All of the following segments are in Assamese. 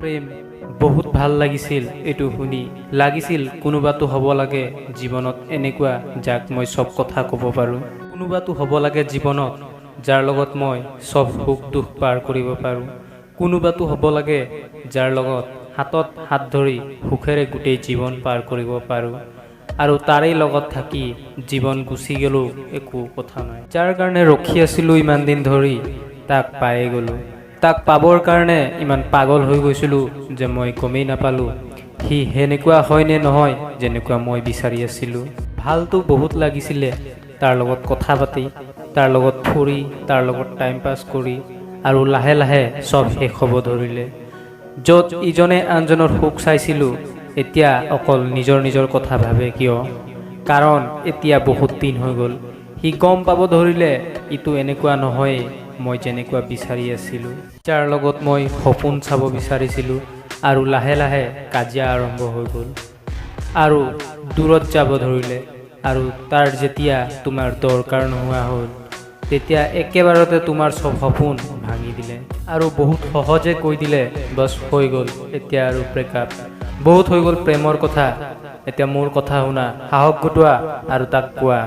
প্ৰেম বহুত ভাল লাগিছিল। এইটো শুনি লাগিছিল কোনোবাটো হ'ব লাগে জীৱনত এনেকুৱা, যাক মই চব কথা ক'ব পাৰোঁ। কোনোবাটো হ'ব লাগে জীৱনত, যাৰ লগত মই চব সুখ দুখ পাৰ কৰিব পাৰোঁ। কোনোবাটো হ'ব লাগে, যাৰ লগত হাতত হাত ধৰি সুখেৰে গোটেই জীৱন পাৰ কৰিব পাৰোঁ আৰু তাৰেই লগত থাকি জীৱন গুচি গ'লেও একো কথা নাই। যাৰ কাৰণে ৰখি আছিলোঁ ইমান দিন ধৰি, তাক পায়ে গ'লোঁ। তাক পাবৰ কাৰণে ইমান পাগল হৈ গৈছিলোঁ যে মই গমেই নাপালোঁ সি সেনেকুৱা হয় নে নহয়, যেনেকুৱা মই বিচাৰি আছিলোঁ। ভালতো বহুত লাগিছিলে তাৰ লগত কথা পাতি, তাৰ লগত ফুৰি, তাৰ লগত টাইম পাছ কৰি। আৰু লাহে লাহে চব শেষ হ'ব ধৰিলে। য'ত ইজনে আনজনৰ সুখ চাইছিলোঁ, এতিয়া অকল নিজৰ নিজৰ কথা ভাবে। কিয়? কাৰণ এতিয়া বহুত দিন হৈ গ'ল। সি গম পাব ধৰিলে, ইটো এনেকুৱা নহয়েই, মই যেনেকুৱা বিচাৰি আছিলোঁ, যাৰ লগত মই সপোন চাব বিচাৰিছিলোঁ। আৰু লাহে লাহে কাজিয়া আৰম্ভ হৈ গ'ল আৰু দূৰত যাব ধৰিলে। আৰু তাৰ যেতিয়া তোমাৰ দৰকাৰ নোহোৱা হ'ল, তেতিয়া একেবাৰতে তোমাৰ চব সপোন ভাঙি দিলে আৰু বহুত সহজে কৈ দিলে, বছ, হৈ গ'ল, এতিয়া আৰু ব্ৰেকআপ। বহুত হৈ গ'ল প্ৰেমৰ কথা, এতিয়া মোৰ কথা শুনা। সাহস গোটোৱা আৰু তাক কোৱা,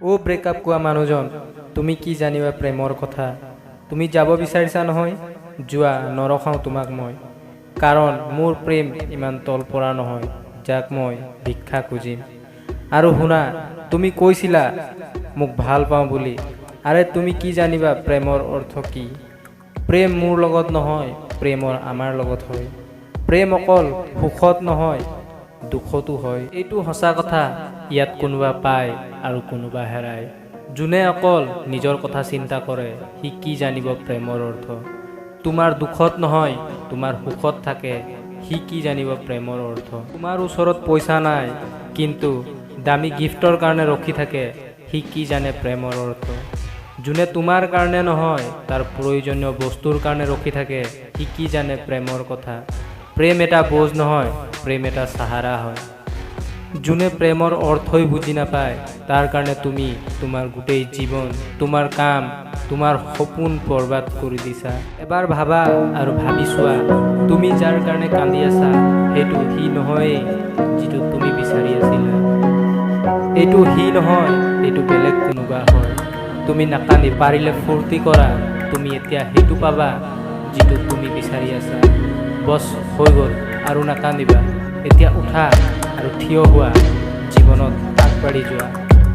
অ' ব্ৰেকআপ কোৱা মানুহজন, তুমি কি জানিবা প্ৰেমৰ কথা? তুমি যাব বিচাৰিছা নহয়? যোৱা, নৰখাওঁ তোমাক মই। কাৰণ মোৰ প্ৰেম ইমান তল পৰা নহয়, যাক মই ভিক্ষা খুজিম। আৰু শুনা, তুমি কৈছিলা মোক ভাল পাওঁ বুলি। আৰে, তুমি কি জানিবা প্ৰেমৰ অৰ্থ কি? প্ৰেম মোৰ লগত নহয়, প্ৰেমৰ আমাৰ লগত হয়। প্ৰেম অকল সুখত নহয়, দুখতো হয়। এইটো সঁচা কথা, ইয়াত কোনোবা পায় আৰু কোনোবা হেৰায়। যোনে অকল নিজৰ কথা চিন্তা কৰে, সি কি জানিব প্ৰেমৰ অৰ্থ? তোমাৰ দুখত নহয়, তোমাৰ সুখত থাকে, সি কি জানিব প্ৰেমৰ অৰ্থ? তোমাৰ ওচৰত পইচা নাই, কিন্তু দামী গিফ্টৰ কাৰণে ৰখি থাকে, সি কি জানে প্ৰেমৰ অৰ্থ? যোনে তোমাৰ কাৰণে নহয়, তাৰ প্ৰয়োজনীয় বস্তুৰ কাৰণে ৰখি থাকে, সি কি জানে প্ৰেমৰ কথা? প্ৰেম এটা বোজ নহয়, প্ৰেম এটা চাহাৰা হয়। যোনে প্ৰেমৰ অৰ্থই বুজি নাপায়, তাৰ কাৰণে তুমি তোমাৰ গোটেই জীৱন, তোমাৰ কাম, তোমাৰ সপোন বৰবাদ কৰি দিছা। এবাৰ ভাবা আৰু ভাবি চোৱা, তুমি যাৰ কাৰণে কান্দি আছা, সেইটো সি নহয়েই, যিটো তুমি বিচাৰি আছিলা। এইটো সি নহয়, এইটো বেলেগ কোনোবা হয়। তুমি নাকান্দি পাৰিলে ফূৰ্তি কৰা। তুমি এতিয়া সেইটো পাবা, যিটো তুমি বিচাৰি আছা। বছ, হৈ গ'ল, আৰু নাকান্দিবা। এতিয়া উঠা আৰু থিয় হোৱা, জীৱনত আগবাঢ়ি যোৱা।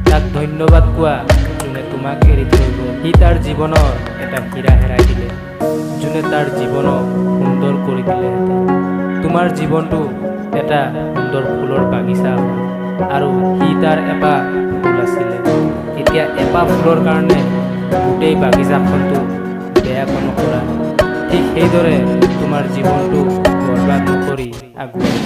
তাক ধন্যবাদ কোৱা, যোনে তোমাক এৰি থৈ গ'ল। সি তাৰ জীৱনৰ এটা হীৰা হেৰাই দিলে, যোনে তাৰ জীৱনক সুন্দৰ কৰি দিলেহেঁতেন। তোমাৰ জীৱনটো এটা সুন্দৰ ফুলৰ বাগিচা হ'ল আৰু সি তাৰ এপাহ ফুল আছিলে। এতিয়া এপাহ ফুলৰ কাৰণে গোটেই বাগিচাখনটো বেয়াকৈ নকৰা। ঠিক সেইদৰে তোমাৰ জীৱনটো বৰবাদ নকৰি আগুৱাই